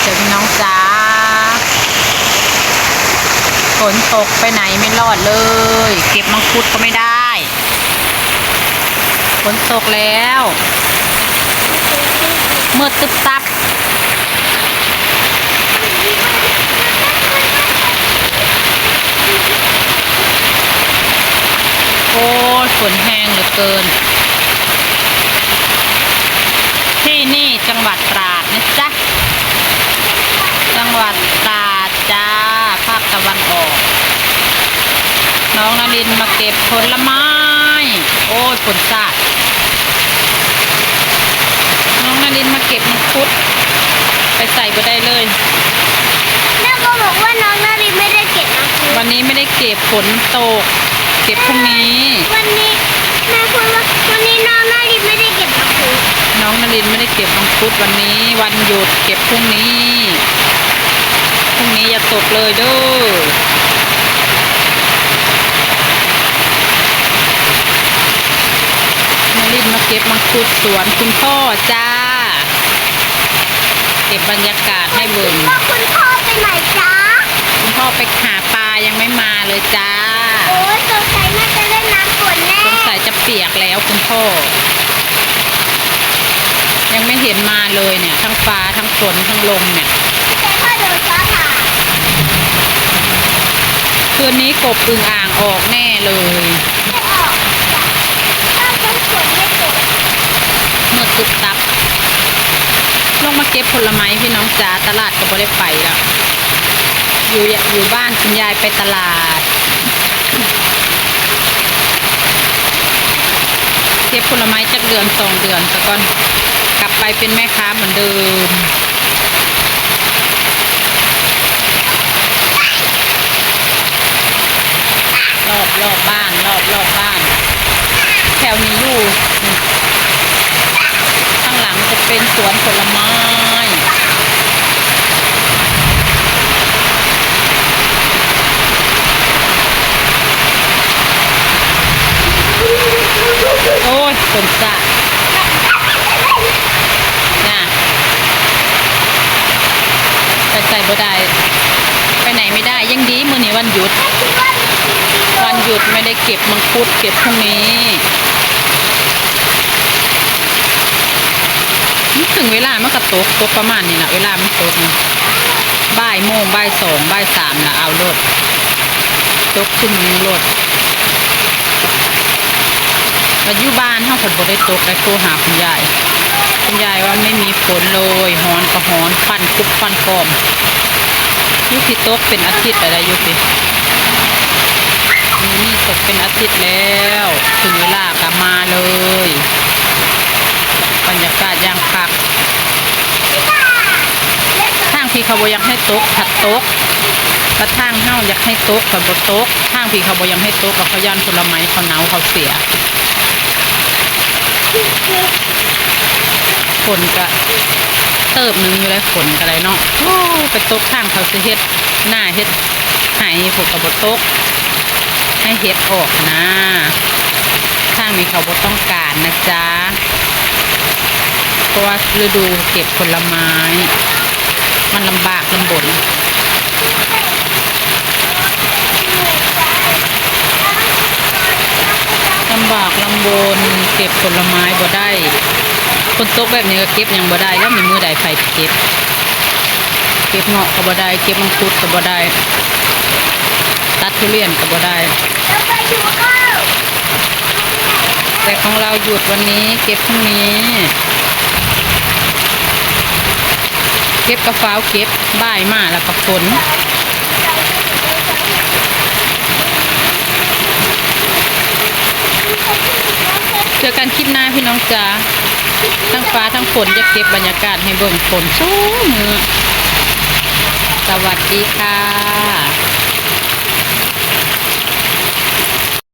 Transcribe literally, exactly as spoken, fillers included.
เดี๋ยวพี่น้องจ๋า ฝนตกไปไหนไม่รอดเลย เก็บมังคุดก็ไม่ได้ ฝนตกแล้ว มืดตึ๊บตับ โอ้ย ฝนแฮงเหลือเกิน ที่นี่จังหวัดตราดนะจ๊ะ จังหวัดตราดจ้า ภาคตะวันออก น้องนรินทร์มาเก็บผลไม้ โอ้ย ฝนสาด น้องนรินทร์มาเก็บมังคุด ไปใส่บ่ได้เลย แม่ก็บอกว่าน้องนรินทร์ไม่ได้เก็บมังคุด วันนี้ไม่ได้เก็บ ฝนมันตก เก็บพรุ่งนี้ วันนี้ แม่พูดว่าวันนี้น้องนรินทร์ไม่ได้เก็บมังคุด น้องนรินทร์ไม่ได้เก็บมังคุดวันนี้ วันหยุด เก็บพรุ่งนี้ พรุ่งนี้อย่าตกเลยเด้อ นรินทร์มาเก็บมังคุดสวนคุณพ่อจ้า เก็บบรรยากาศให้เบิ่ง คุณพ่อไปไหนจ๊ะ คุณพ่อไปหาปลายังไม่มาเลยจ้า โอ้ย สงสัยน่าจะเล่นน้ำฝนแน่ สงสัยจะเปียกแล้วคุณพ่อ ยังไม่เห็นมาเลยเนี่ย ทั้งฟ้าทั้งฝนทั้งลมเนี่ย แต่ถ้าโดนฟ้าผ่า คืนนี้กบอึ่งอ่างออกแน่เลย ไม่ออก ถ้าเป็นฝนไม่ตก มืดตึ๊บตับ ลงมาเก็บผลไม้พี่น้องจ๋า ตลาดก็บ่ได้ไปแล้ว อยู่ อยู่บ้านคุณยายไปตลาด เก็บผลไม้จักเดือนสองเดือนซะก่อน กลับไปเป็นแม่ค้าเหมือนเดิม รอบ รอบบ้าน รอบ รอบบ้าน แถวนี้อยู่ ข้างหลังจะเป็นสวนผลไม้ โอ้ย ฝนสาด น่ะ ไปใส่บ่ได้ ไปไหนไม่ได้ ยังดีมื้อนี้วันหยุด วันหยุดไม่ได้เก็บมังคุด เก็บพรุ่งนี้ มันถึงเวลามันก็ตก ตกประมาณนี้ล่ะ เวลามันตกนะ บ่ายโมง บ่ายสอง บ่ายสามล่ะ เอาโลด ตกครึ่งหนึ่งโลด ก็อยู่บ้านเฮาเพิ่นบ่ได้ตก ได้โทรหาคุณยาย คุณยายว่าไม่มีฝนเลย ฮ้อนก็ฮ้อน ควันคุบควันกอม อยู่สิตกเป็นอาทิตย์แล้ว อยู่สิ มื้อนี้ตกเป็นอาทิตย์แล้ว ถึงเวลาก็มาเลย บรรยากาศอย่างคัก ทางที่เขาบ่อยากให้ตก ผัดตก กระทั่งเฮาอยากให้ตก ผัดบ่ตก ทางที่เขาบ่อยากให้ตก ก็เขาย่านผลไม้เขาเน่าเขาเสีย ฝนก็เติบหนึ่งอยู่แล้ว ฝนก็ได้เนาะ โอ้ ไปตกทางเขาสิเฮ็ดนาเฮ็ดไฮ่ พวกก็บ่ตก ให้เห็ดออกนะ ทางนี้เขาบ่ต้องการนะจ๊ะ เพราะว่าฤดูเก็บผลไม้ มันลำบากลำบน ลำบากลำบน เก็บผลไม้บ่ได้ ฝนตกแบบนี้ก็เก็บหยังบ่ได้แล้ว มีมื้อใดไผเก็บ เก็บเงาะก็บ่ได้ เก็บมังคุดก็บ่ได้ ตัดทุเรียนก็บ่ได้ แต่ของเราหยุดวันนี้ เก็บพรุ่งนี้ เก็บก็ฟ้าวเก็บ บ่ายมาแล้วก็ฝน เจอกันคลิปหน้าพี่น้องจ๋า ทั้งฟ้าทั้งฝนจะเก็บบรรยากาศให้เบิ่ง ฝนซุมื้อ สวัสดีค่ะ